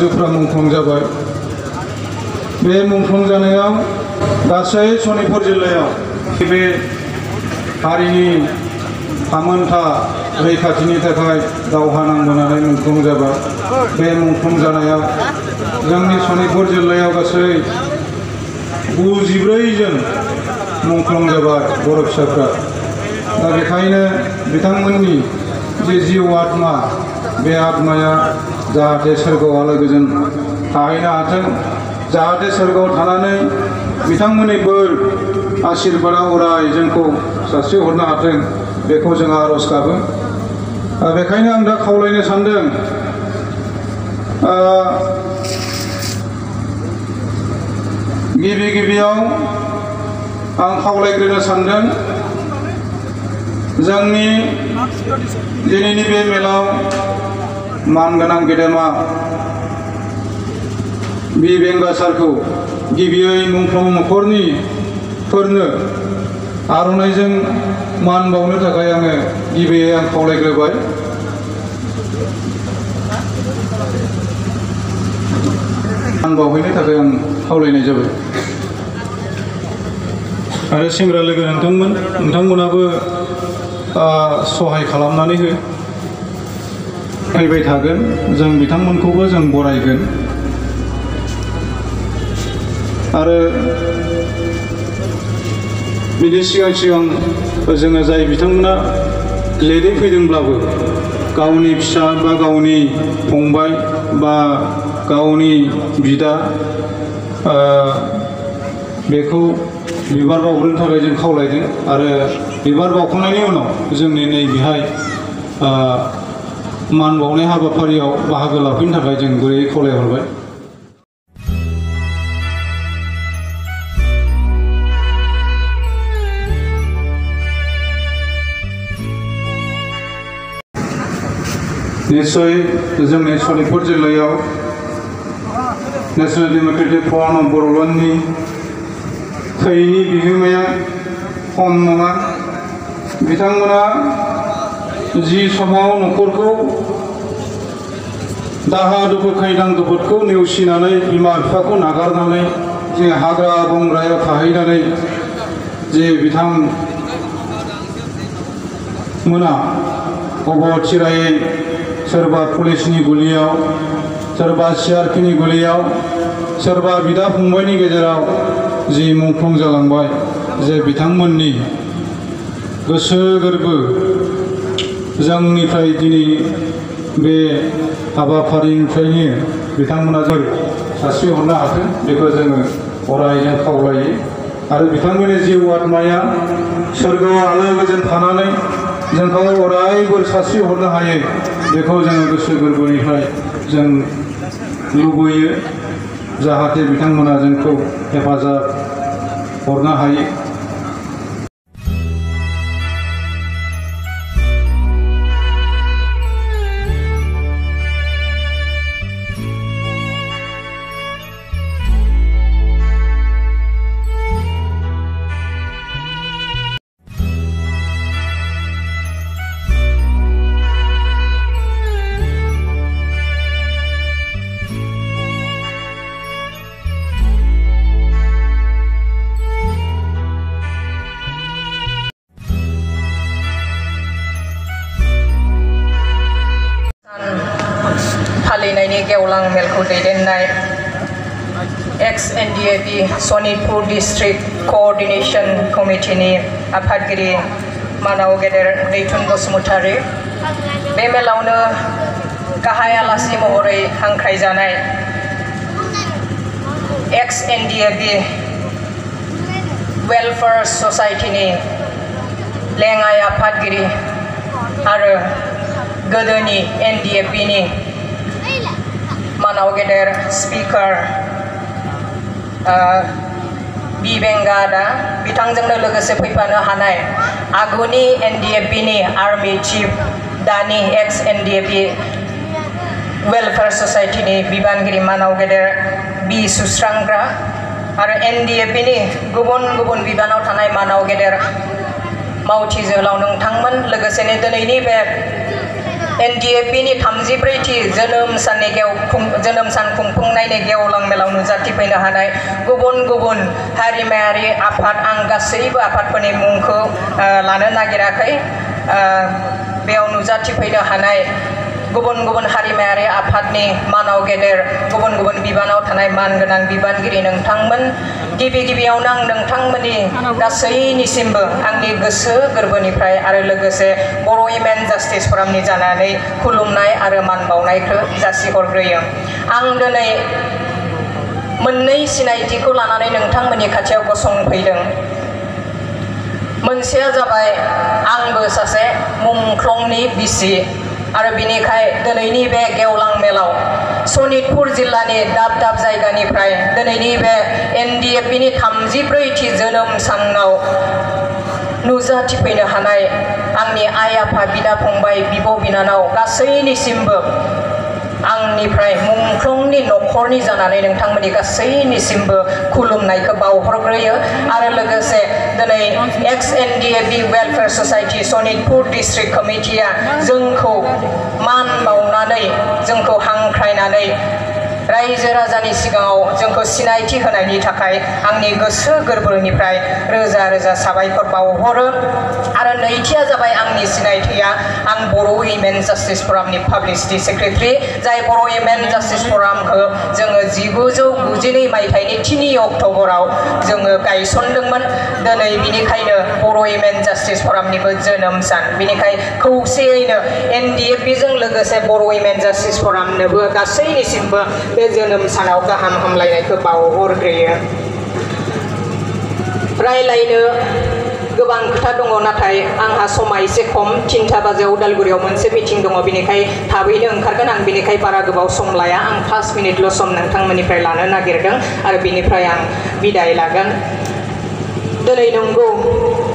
बिहामजोफ्रा मुंख्लं जाबाय। बे मुंख्लं जानायाव गासै सनितपुर जिल्लायाव बे हारिनि थामोनथा रैखाथिनि थाखाय दावहा नांबोनानै मुंख्लं जाबाय। बे मुंख्लं जानायाव जोंनि सनितपुर जिल्लायाव गासै 94 जन मुंख्लं जाबाय बर' फिसाफ्रा। दा बेखायनो बिथांमोननि जे जिउ आत्मा, बे आत्माया जाहाथे सोरगोआव आलो गोजोन थाहैनो हाथों, जाहाथे सोरगोआव थानानै बिथांमोननि बोर आशीर्बादा अराय जोंखौ सारस्रिहरनो हाथों, बेखौ जों आरज गाबो। बेखायनो आं दा खावलायनो सानदों, गिबियाव आं खावलायग्रोनो सानदों, जोंनि दिनैनि बे मेलाव मानगोनां गेदेमा बि बेंगा सारखौ गिबियै मुंख्लं नखरनिफोरनो आर'नाइजों मान बावनो थाखाय आङो गिबियै आं खावलायग्रोबाय। मान बावहैनो थाखाय आं खावलायनाय जाबाय। आरो सेंग्रा लोगो नोंथांमोनाबो सहाय खालामनानै फैबाय थागोन, जों बिथांमोनखौबो जों बरायगोन। आरो बिनि सिगां जोङो जाय बिथांमोना लेटै फैदोंब्लाबो गावनि फिसा बा गावनि फंबाय बा गावनि बिदा बेखौ बिबार बावग्रोनो थाखाय जों खावलायदों। आरो बिबार बावखांनायनि उनाव जोंनि नैबेहाय मान बावनाय हाबाफारियाव बाहागो लाफैनो थाखाय जों गुरैयै खावलायहरबाय। निश्चय जोंनि सनितपुर जिल्लायाव नेशनेल डेम'क्रेटिक फ्रन्ट अफ बर'लेण्डनि थैनि बिहोमाया खम नङा। बिथांमोना जि समाव न'खरखौ दाहा दुखु खैदां खैफोदखौ नेवसिनानै बिमा बिफाखौ नागारनानै जे हाग्रा बंग्रायाव थाहैनानै जे बिथांमोना अबथिरायै सोरबा पुलिसनि गुलियाव, सोरबा सिआरपिनि गुलियाव, सोरबा बिदा फंबायनि गेजेराव जि मुंख्लं जालांबाय, जे बिथांमोननि गोसो गोरबो जोंनिफ्राय दिनै बे हाबाफारिनिफ्रायनो बिथांमोना जों सारस्रिहरनो हाथों, बेखौ जोङो अरायजों खावलायो। आरो बिथांमोननि जिउ आत्माया सोरगोआव आलो गोजोन थानानै जोंखौ अरायबो सारस्रिहरनो हायो, बेखौ जोङो गोसो गोरबोनिफ्राय जों लुबैयो। जाहाथे बिथांमोना जोंखौ हेफाजाब हरनो हायो। फालिनायनि गेवलां मेलखौ दैदेननाय XNDAP सनितपुर डिस्ट्रिक्ट कोअर्डिनेशन कमिटिनि आफादगिरि मानाव गेदेर दैथुन बसुमतारी, बे मेलावनो गाहाय आलासि महरै हांख्रायजानाय XNDAP वेलफेयार ससाइटिनि लेङाइ आफादगिरि आरो गोदोनि NDAPनि मानाव गेदेर स्पिकार बि बेंगा दा बिथांजोंनो लोगोसे फैफानो हानाय आगुनि NDAPनि आर्मी चिफ, दानि XNDAP वेलफेयार ससाइटिनि बिबानगिरि मानाव गेदेर बि सुस्रांग्रा आरो NDAPनि गुबुन गुबुन बिबानाव थानाय मानाव गेदेर मावथि जोहोलाव नोंथांमोन, लोगोसेनो दिनैनि बे NDFB नि 34थि जोनोम सान खुंफुंनायनि गेवलां मेलाव नुजाथिफैनो हानाय गुबुन गुबुन हारिमायारि आफाद आं गासैबो आफादफोरनि मुंखौ लानो नागिराखै बेयाव नुजाथिफैनो हानाय गुबुन गुबुन हारिमायारि आफादनि मानाव गेदेर गुबुन गुबुन बिबानाव थानाय मानगोनां बिबानगिरि नोंथांमोन गिबियावनो आं नोंथांमोननि गासैनिसिमबो आंनि गोसो गोरबोनिफ्राय आरो लोगोसे बर' वुमेन जास्टिस फरामनि जानानै खुलुमनाय आरो मान बावनायखौ जासिहरग्रोयो आं दिनै मोननै सिनायथिखौ लानानै नोंथांमोननि खाथियाव गसंफैदों मोनसेया जाबाय आंबो सासे मुंख्लंनि बिसि आरो बिनिखाय दिनैनि बे गेवलां मेलाव सनितपुर जिल्लानि दाब दाब जायगानिफ्राय दिनैनि बे NDFB नि 34थि जोनोम सानाव नुजाथिफैनो हानाय आंनि आइ आफा बिदा फंबाय बिब' बिनानाव गासैनिसिमबो आंनिफ्राय मुंख्लंनि न'खरनि जानानै नोंथांमोननि गासैनिसिमबो खुलुमनायखौ बावहरग्रोयो आरो लोगोसे दिनै XNDFB welfare society Sonitpur district कमिटिया जोंखौ मान बावनानै जोंखौ हांख्रायनानै रायजो राजानि सिगाङाव जोंखौ सिनायथि होनायनि थाखाय आंनि गोसो गोरबोनिफ्राय रोजा रोजा साबायखर बावहरो आरो नैथिया जाबाय आंनि सिनायथिया आं बर' वुमेन जास्टिस फरामनि पाब्लिसिटि सेक्रेटारि जाय बर' वुमेन जास्टिस फरामखौ जोङो 1992 मायथाइनि 3 अक्ट'बराव जोङो गायसनदोंमोन दिनै बिनिखायनो बर' वुमेन जास्टिस फरामनिबो जोनोम सान बिनिखायनो खौसेयैनो NDFBजों लोगोसे बर' वुमेन जास्टिस फरामनोबो गासैनिसिमबो बे जोनोम सानाव गाहाम हामलायनायखौ बावहरग्रोयो रायलायनो गोबां खोथा दङ नाथाय आंहा समा एसे खम 3टा बाजियाव उदालगुरियाव मोनसे मिटिं दङ बिनिखाय थाबैनो ओंखारगोन आं बिनिखाय बारा गोबाव सम लाया आं 5 मिनिटल' सम नोंथांमोननिफ्राय लानो नागिरदों आरो बिनिफ्राय आं बिदाय लागोन दिनै नंगौ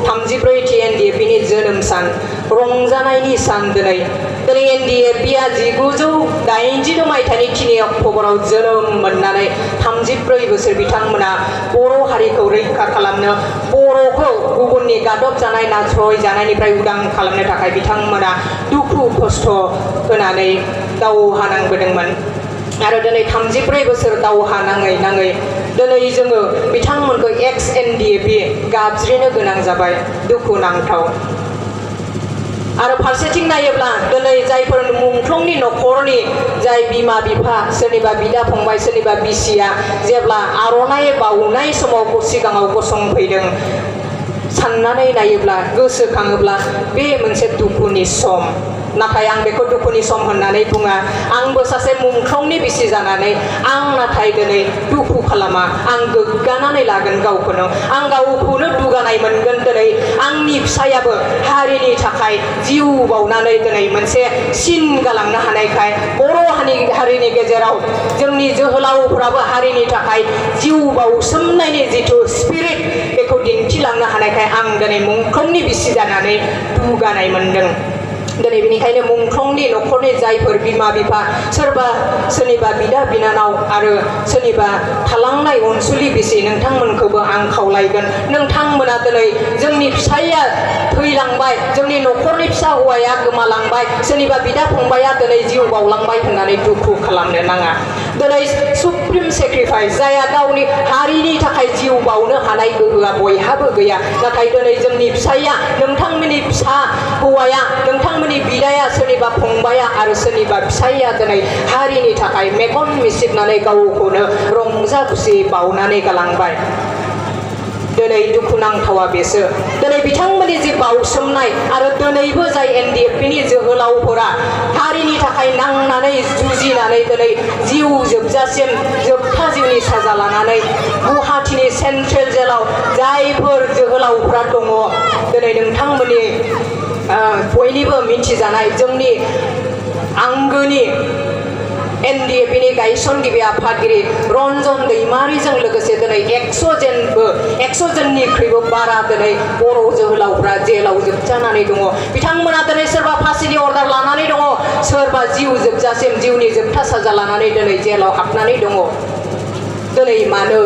34थि NDFB नि जोनोम सान रंजानायनि सान दिनै NDFBआ 1982 मायथाइनि 3 अक्ट'बराव जोनोम मोननानै 34 बोसोर बिथांमोना बर' हारिखौ रैखा खालामनो बर'खौ गुबुननि गादब जानाय नासय जानायनिफ्राय उदां खालामनो थाखाय बिथांमोना दुखु खस्थ' होनानै दावहा नांबोदोंमोन आरो दिनै 34 बोसोर दावहा नाङै दिनै जोङो बिथांमोनखौ XNDFB गाबज्रिनो गोनां जाबाय दुखुनांथाव आरो फारसेथिं नायोब्ला दिनै जायफोर मुंख्लंनि न'खरनि जाय बिमा बिफा सोरनिबा बिदा फंबाय सोरनिबा बिसिया जेब्ला आर'नाइ बाउनाय समाव सिगाङाव गसंफैदों साननानै नायोब्ला गोसोखाङोब्ला बे मोनसे दुखुनि सम नाथाय आं बेखौ दुखुनि सम होननानै बुङा आंबो सासे मुंख्लंनि बिसि जानानै आं नाथाय दिनै दुखु खालामा आं गोग्गानानै लागोन गावखौनो आं गावखौनो दुगानाय मोनगोन दिनै आंनि फिसायाबो हारिनि थाखाय जिउ बावनानै दिनै मोनसे सिन गालांनो हानायखाय बर' हारिनि गेजेराव जोंनि जोहोलावफोराबो हारिनि थाखाय जिउ बावसोमनायनि जिथु स्पिरिट बेखौ दिन्थिलांनो हानायखाय आं दिनै मुंख्लंनि बिसि जानानै दुगानाय मोनदों दिनै बेनिखायनो मुंख्लंनि न'खरनि जायफोर बिमा बिफा सोरनिबा बिदा बिनानाव आरो सोरनिबा थालांनाय अनसुलि बिसि नोंथांमोनखौबो आं खावलायगोन नोंथांमोना दिनै जोंनि फिसाइया थैलांबाय जोंनि न'खरनि फिसा हौवाया गोमालांबाय सोरनिबा बिदा फंबाया दिनै जिउ बावलांबाय होननानै दुखु खालामनो नाङा दिनै सुप्रिम सेक्रिफाइस जाया गावनि हारिनि थाखाय जिउ बावनो हानाय गोहोआ बयहाबो गैया नाथाय दिनै जोंनि फिसाइया नोंथांमोननि फिसा हौवाया नोंथांमोननि बिदाया सोरनिबा फंबाया आरो सोरनिबा फिसाइया दिनै हारिनि थाखाय मेगन मिसिबनानै गावखौनो रंजा खुसि बावनानै गालांबाय दिनै दुखुनांथावा बेसो दिनै बिथांमोननि जि बावसोमनाय आरो दिनैबो जाय NDFBनि जोहोलावफोरा हारिनि थाखाय नांनानै जुजिनानै दिनै जिउ जोबजासिम जोबथा जिउनि साजा लानानै गुवाहाटीनि सेन्ट्रेल जेलाव जायफोर जोहोलावफोरा दङ दिनै नोंथांमोननि बयनिबो मिथिजानाय जोंनि आंगोनि NDFBनि गायसनगिरि आफादगिरि रन्जन दैमारिजों लोगोसे दिनै 100 जननिख्रुइबो बारा दिनै बर' जोहोलावफ्रा जेलाव जोबजानानै दङ बिथांमोना दिनै सोरबा फासिनि अर्डार लानानै दङ सोरबा जिउ जोबजासिम जिउनि जोबथा साजा लानानै दिनै जेलाव हाबनानै दङ दिनै मानो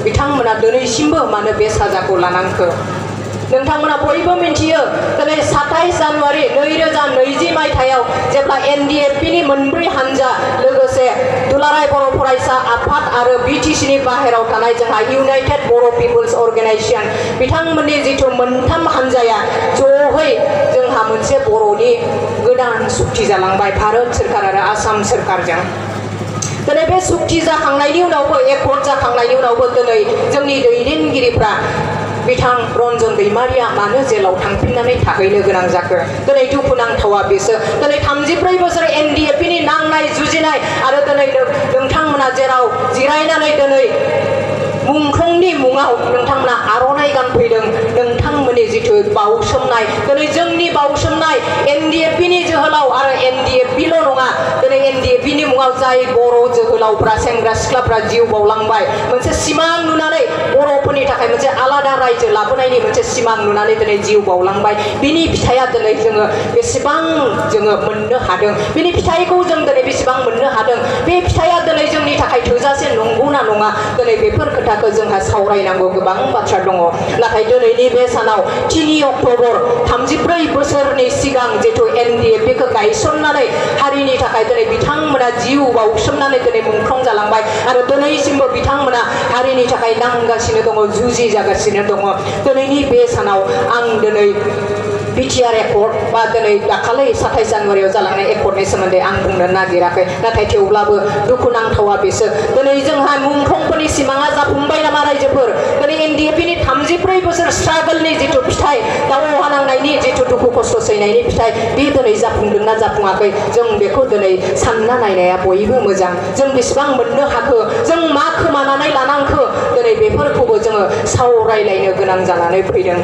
बिथांमोना दिनैसिमबो मानो बे साजाखौ लानांखो नोंथांमोना बयबो मिथियो दिनै 27 जानुवारि 2020 मायथाइयाव जेब्ला NDFP नि मोनब्रै हानजा लोगोसे दुलाराय बर' फरायसा आफाद आरो BTC नि बाहेराव थानाय जोंहा इउनाइटेड बर' पिपल्स अर्गेनाइजेशन बिथांमोननि जिथु मोनथाम हानजाया ज'है जोंहा मोनसे बर'नि गोदान सुक्ति जालांबाय भारत सोरखार आरो आसाम सोरखारजों दिनै बे सुक्ति जाखांनायनि उनावबो एकर्ड जाखांनायनि उनावबो दिनै जोंनि दैदेनगिरिफ्रा बिथां रन्जन दैमारिया मानो जेलाव थांफिननानै थाहैनो गोनां जाखो दिनै दुखुनांथावा बेसो दिनै 34 बोसोर NDFP नि नांनाय जुजिनाय आरो दिनै नोंथांमोना जेराव जिरायनानै दिनै मुंख्लंनि मुङाव नोंथांमोना आर'नाइ गानफैदों नोंथांमोननि जिथु बावसोमनाय दिनै जोंनि बावसोमनाय NDFP नि जोहोलाव आरो NDFPल' नङा दिनै NDFP नि मुङाव जाय बर' जोहोलावफ्रा सेंग्रा सिख्लाफ्रा जिउ बावलांबाय मोनसे सिमां नुनानै बर'फोरनि थाखाय मोनसे आलादा रायजो लाबोनायनि मोनसे सिमां नुनानै दिनै जिउ बावलांबाय बिनि फिथाइया दिनै जोङो बेसेबां जोङो मोननो हादों बिनि फिथाइखौ जों दिनै बेसेबां मोननो हादों बे फिथाइया दिनै जोंनि थाखाय थोजासे नंगौना नङा दिनै बेफोर खोथाखौ जोंहा सावरायनांगौ गोबां बाथ्रा दङ नाथाय दिनैनि बे सानाव 3 अक्ट'बर 34 बोसोरनि सिगां जिथु NDFP खौ गायसननानै हारिनि थाखाय दिनै बिथांमोना जिउ बावसोमनानै दिनै मुंख्लं जालांबाय आरो दिनैसिमबो बिथांमोना हारिनि थाखाय नांगासिनो दङ जुजि जागासिनो दङ दिनैनि बे सानाव आं दिनै BTR एकर्ड बा दिनै दाखालै 27 जानुवारियाव जालांनाय एकर्डनि सोमोन्दै आं बुंनो नागिराखै नाथाय थेवब्लाबो दुखुनांथावा बेसो दिनै जोंहा मुंख्लंफोरनि सिमाङा जाफुंबाय नामा रायजोफोर दिनै NDFP नि 34 बोसोर स्ट्रागलनि जिथु फिथाइ दावहा नांनायनि जिथु दुखु खस्थ' सैनायनि फिथाइ बे दिनै जाफुंदोंना जाफुङाखै जों बेखौ दिनै सानना नायनाया बयबो मोजां जों बेसेबां मोननो हाखो जों मा खोमानानै लानांखो दिनै बेफोरखौबो जोङो सावरायलायनो गोनां जानानै फैदों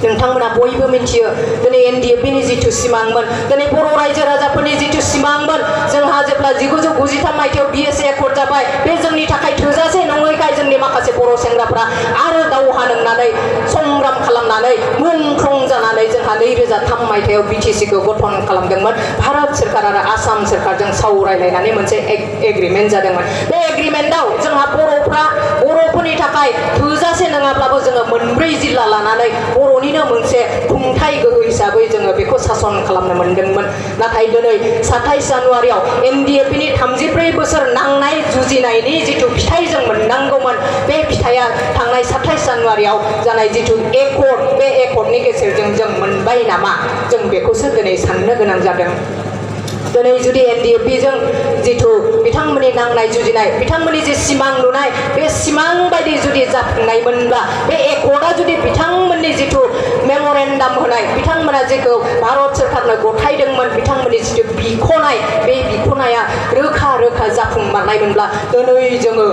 नोंथांमोना बयबो मिथियो दिनै NDFP नि जिथु सिमांमोन दिनै बर' रायजो राजाफोरनि जिथु सिमांमोन जोंहा जेब्ला 1993 मायथाइयाव BSA एकर्ड जाबाय बे जोंनि थाखाय थोजासे नङैखाय जोंनि माखासे बर' सेंग्राफ्रा आरो दावहा नांनानै संग्राम खालामनानै मुंख्लं जानानै जोंहा 2003 मायथाइयाव BTC खौ गठन खालामदोंमोन भारत सोरखार आरो आसाम सोरखारजों सावरायलायनानै मोनसे एग्रिमेन्ट जादोंमोन बे एग्रिमेन्टआव जोंहा बर'फोरनि थाखाय थोजासे नङाब्लाबो जोङो मोनब्रै जिल्ला लानानै बर'नि मोनसे खुंथाय गोहो हिसाबै जोङो बेखौ सासन खालामनो मोनदोंमोन नाथाय दिनै 27 जानुवारियाव NDFP नि 34 बोसोर नांनाय जुजिनायनि जिथु फिथाइ जों मोननांगौमोन बे फिथाइया थांनाय 27 जानुवारियाव जानाय जिथु एकर्ड बे एकर्डनि गेजेरजों जों मोनबाय नामा जों बेखौसो दिनै साननो गोनां जादों दिनै जुदि NDFP जों जिथु बिथांमोननि नांनाय जुजिनाय बिथांमोननि जे सिमां नुनाय बे सिमां बायदि जुदि जाफुंनायमोनब्ला बे एकर्डआ जुदि बिथांमोननि जिथु मेम'रेन्डाम होनाय बिथांमोना जेखौ भारत सोरखारनो गथायदोंमोन बिथांमोननि जिथु बिख'नाय बे बिख'नाया रोखा रोखा जाफुंमारनायमोनब्ला दिनै जोङो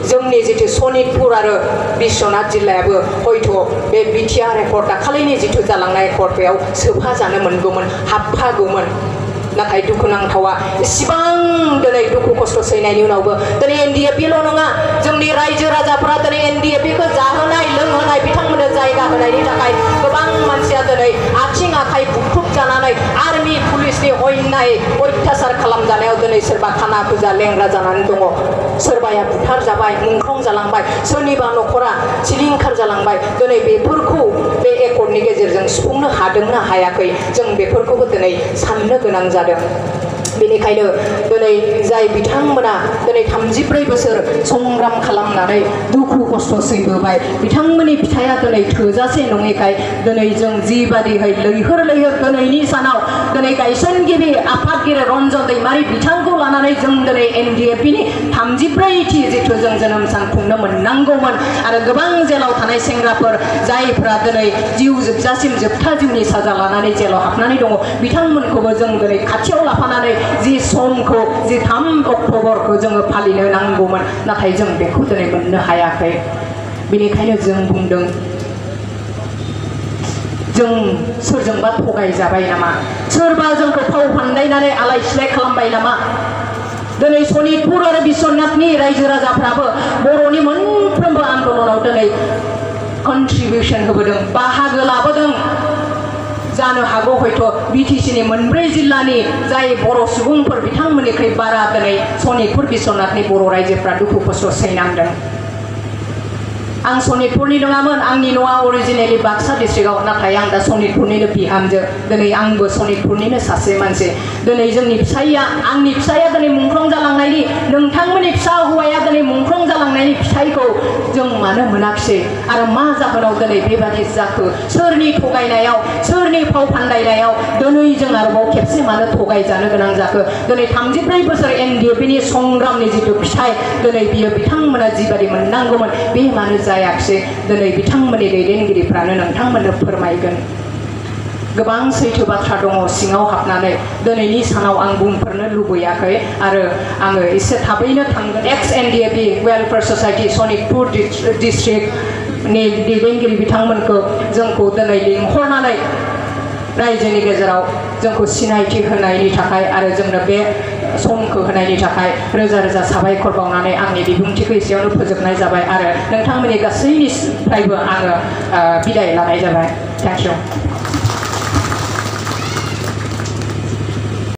जोंनि जिथु सनितपुर आरो बिश्वनाथ जिल्लायाबो हयथ' बे BTR एकर्ड दाखालिनि जिथु जालांनाय एकर्ड बेयाव सोफाजानो मोनगौमोन हाबफागौमोन नाथाय दुखुनांथावा इसिबां दिनै दुखु खस्थ' सैनायनि उनावबो दिनै NDFPल' नङा जोंनि रायजो राजाफोरा दिनै NDFP खौ जाहोनाय लोंहोनाय बिथांमोननो जायगा होनायनि थाखाय गोबां मानसिया दिनै आथिं आखाइ बुख्रुब जानानै आर्मि पुलिसनि अयनाय अत्याचार खालामजानायाव दिनै सोरबा खाना खुजा लेंग्रा जानानै दङ सोरबाया बुथार जाबाय मुंख्लं जालांबाय सोरनिबा न'खरा सिलिंखार जालांबाय दिनै बेफोरखौ बे एकर्डनि गेजेरजों सुफुंनो हादोंना हायाखै जों बेफोरखौबो दिनै साननो गोनां जादों बेनिखायनो दिनै जाय बिथांमोना दिनै 34 बोसोर संग्राम खालामनानै दुखु खस्थ' सैबोबाय बिथांमोननि फिथाइया दिनै थोजासे नङैखाय दिनै जों जिबादिहै लैहोर लैहोर दिनैनि सानाव दिनै गायसनगिरि आफादगिरि रन्जन दैमारि बिथांखौ लानानै जों दिनै NDFP नि 34थि जिथु जों जोनोम सान खुंनो मोननांगौमोन आरो गोबां जेलाव थानाय सेंग्राफोर जायफ्रा दिनै जिउ जोबजासिम जोबथा जिउनि साजा लानानै जेलाव हाबनानै दङ बिथांमोनखौबो जों दिनै खाथियाव लाफानानै जि समखौ जि 3 अक्ट'बरखौ जोङो फालिनो नांगौमोन नाथाय जों बेखौ दिनै मोननो हायाखै बेनिखायनो जों बुंदों जों सोरजोंबा थगायजाबाय नामा सोरबा जोंखौ फाव फान्दायनानै आलाय सिलाय खालामबाय नामा दिनै सनितपुर आरो बिश्वनाथनि रायजो राजाफ्राबो बर'नि मोनफ्रोमबो आन्दलनाव दिनै कन्ट्रिबिउसन होबोदों बाहागो लाबोदों जानो हागौ हयथ' BTC नि मोनब्रै जिल्लानि जाय बर' सुबुंफोर बिथांमोननिख्रुइ बारा दिनै सनितपुर बिश्वनाथनि बर' रायजोफ्रा दुखु खस्थ' सैनांदों आं सनितपुरनि नङामोन आंनि न'आ अरिजिनेलि बाक्सा डिस्ट्रिक्टआव नाथाय आं दा सनितपुरनिनो बिहामजो दिनै आंबो सनितपुरनिनो सासे मानसि दिनै जोंनि फिसाइया आंनि फिसाया दिनै मुंख्लं जालांनायनि नोंथांमोननि फिसा हौवाया दिनै मुंख्लं जालांनायनि फिथाइखौ जों मानो मोनाखिसै आरो मा जाहोनाव दिनै बेबादि जाखो सोरनि थगायनायाव सोरनि फाव फान्दायनायाव दिनै जों आरोबाव खेबसे मानो थगायजानो गोनां जाखो दिनै 34 बोसोर NDFनि संग्रामनि जिथु फिथाइ दिनै बियो बिथांमोना जिबादि मोननांगौमोन बे मानो जायाखिसै दिनै बिथांमोननि दैदेनगिरिफ्रानो नोंथांमोननो फोरमायगोन गोबां सैथो बाथ्रा दङ सिङाव हाबनानै दिनैनि सानाव आं बुंफोरनो लुबैयाखै आरो आङो एसे थाबैनो थांगोन एक्स NDFB वेलफेयार ससाइटि सनितपुर डिस्ट्रिक्टनि दैदेनगिरि बिथांमोनखौ जोंखौ दिनै लिंहरनानै रायजोनि गेजेराव जोंखौ सिनायथि होनायनि थाखाय आरो जोंनो बे समखौ होनायनि थाखाय रोजा रोजा साबायखर बावनानै आंनि बिबुंथिखौ एसेयावनो फोजोबनाय जाबाय आरो नोंथांमोननि गासैनिफ्रायबो आङो बिदाय लानाय जाबाय थेंक इउ